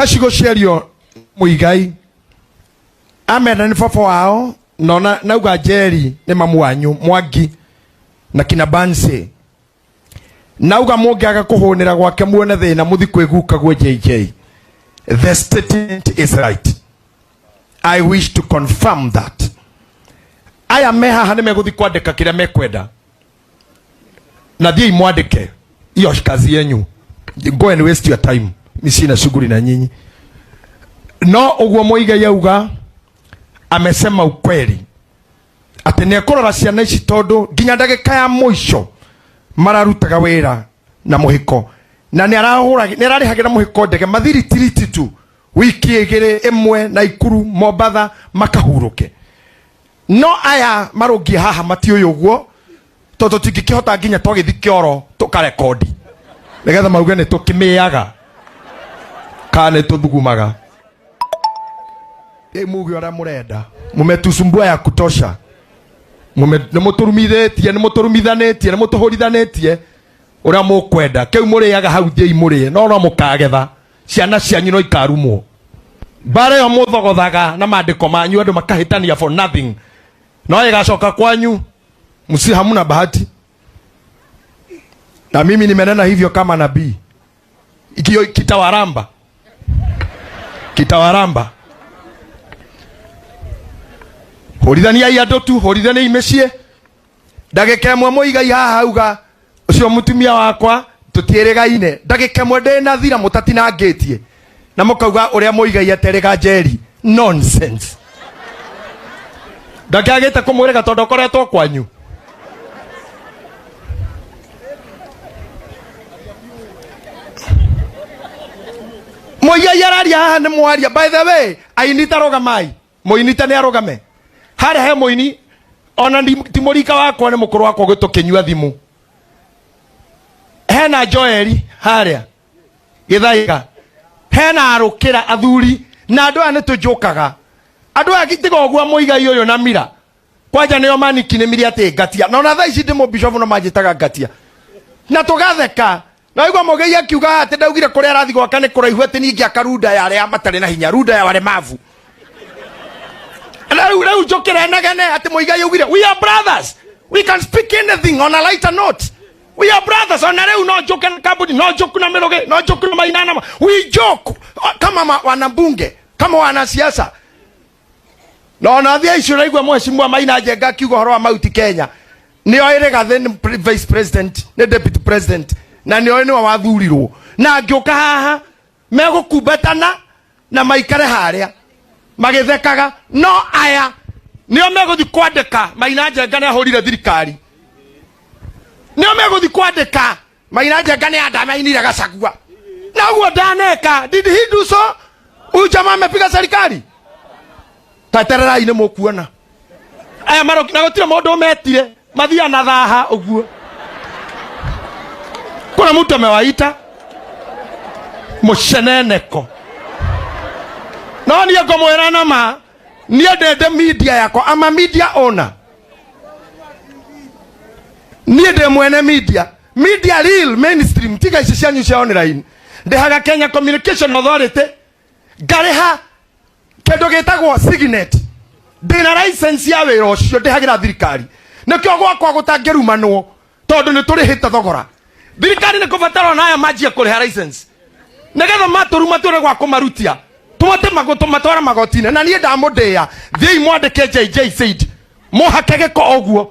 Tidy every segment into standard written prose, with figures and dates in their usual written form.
Ciugo ciario Muigai amenda nĩ baba wao nona nauga Njeri nĩ mamu wanyu Mwangi na kina Bansi nauga mũngĩaga kũhũnĩra gwake muone thĩna mũthi kwĩguka gwĩ JJ. The statement is right. I wish to confirm that aya me haha nĩ megũthi kwandĩka kĩrĩa mekwenda na thiĩi mwandĩke hiyo kazi yenyu. Go and waste your time, mi sina shughuli na nyinyi. No ũguo Muigai auga amesema ukweli atĩ nĩ ekũrora ciana ici tondũ nginya ndagĩka ya mũico mararutaga wĩra na mũhiko na nĩ ararĩhagĩra mũhiko ndege mathiritiriti tu wiki igĩrĩ ĩmwe Naikuru Mombatha makahurũke. No aya marũngiĩ haha matiũĩ ũguo tondũ tũtingĩkĩhota nginya twagĩthi kĩoro tũkarekondi nĩgetha mauge nĩ tũkĩmĩaga kana nĩ tũthugumaga. Ĩ muge ũrĩa mũrenda, mumetusumbua ya kutosha, nĩ mũtũrumithĩtie, nĩ mũtũrumithanĩtie, nĩ mũtũhũrithanĩtie ũrĩa mũkwenda. Kĩu mũrĩaga hau thiĩi mũrĩe, no no mũkagetha ciana cianyu no ikarumwo. Mbara ĩyo mũthogothaga na maandĩko manyu andũ makahĩtania for nothing, no ĩgacoka kwanyu msi hamuna bahati. Na mimi nimenena hivyo kama nabii, ikio kitawaramba, kitawaramba. Hũrithaniai andũ tu, hũrithaniai mĩciĩ. Ndagĩka ĩmwe Muigai haha auga ũcio mũtumia wakwa tũtiĩrĩgaine, ndagĩka ĩmwe ndĩnathira mũtatinangĩtie na mũkauga ũrĩa Muigai aterĩga Njeri. Nonsense. Ndakĩagĩte kũmwĩrĩga tondũ akoretwo kwanyu. Muigai araria haha nĩ mwaria. By the way, aini ta rũgamai, mũini ta nĩ arũgame harĩa he mũini ona ti mũrika wakwa nĩ mũkũrũ wakwa gũtũkĩnyua thimũ. Hena Joeli harĩa Gĩthaiga, hena arũkĩra athuri na andũ aya nĩ tũnjũkaga. Andũ aya tiga ũguo Muigai ũyũ na Mira kwanja nĩo maniki nĩ miri atĩ ngatia, na ona thaa ici ndĩ mũbishofu no manjĩtaga ngatia na tũgatheka. Na igua Muigai akiuga atĩ ndaugire kũrĩa arathi gwaka nĩ kũraihu atĩ ningĩ aka runda ya arĩa matarĩ na hinya, runda ya walemavu. Na rĩu njũkĩre negene atĩ Muigai augire we are brothers, we can speak anything on a lighter note, we are brothers. Ona rĩu no njũke na kambuni, no njũku na mĩrũgĩ, no njũku na Mainana, we joke kama wanabunge, kama wanasiasa. Na ona thia icio ũraigua mheshimiwa Maina Njenga akiuga ũhoro wa Mount Kenya, nĩ oĩ Rigathĩ nĩ vice president, nĩ deputy president, na nĩ oĩ nĩwe wathurirwo, na angĩũka haha megũkumbatana na maikare harĩa magĩthekaga. No aya nĩo megũthi kwandĩka Maina Njenga nĩ ahũrire thirikari, nĩo megũthi kwandĩka Maina Njenga nĩ andamainire Gachagua, na ũguo ndaneka. Did he do so? Huyu jamaa amepiga serikali. Tatererai nĩ mũkuona aya maroki na gũtirĩ mũndũ ũmetire, mathia na thaha ũguo. Kuna mtu amewaita mũceneneko. No niĩ ngũmwĩra na ma, niĩ ndende media yakwa, ama media owner. Niĩ ndĩ mwene media, media real mainstream, tiga ici cianyu cia online. Ndĩhaga Kenya Communication Authority, ngarĩha kĩndũ gĩtagwo signet, ndĩna license ya wĩra ũcio, ndĩhagĩra thirikari. Nĩkĩo gwakwa gũtangĩrumanwo tondũ nĩ tũrĩhĩte thogora. Thirikari nĩ kũbatara ona aya manjie kũrĩha license nĩgetha matũruma tũrĩ gwa kũmarutia, tũhote tũmatwara magoti-inĩ. Na niĩ ndamũndĩĩa, thiĩi mwandĩke JJ said, mũhake gĩko ũguo.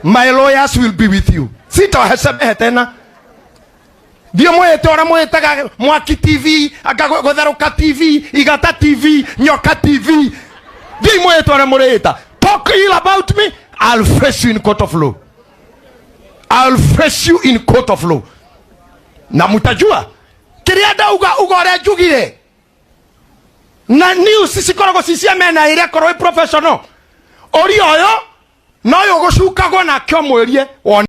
My lawyers will be with you. Sitawahesamehe tena. Thiĩ mwĩte ũrĩa mwĩtaga Mwaki TV, anga Gũtherũka TV, Igata TV, Nyoka TV. Thiĩ mwĩte ũrĩa mũrĩta. Talk ill about me, I'll face you in court of law. I'll face you in court of law. Na mutajua kĩrĩa ndauga, uga ũrĩa njugire. Na news cikoragwo ci cia mena ĩrĩa korwo ĩ professional. Ũria ũyũ no ũyũ ũgũcukagwo nake ũmwĩrie wone.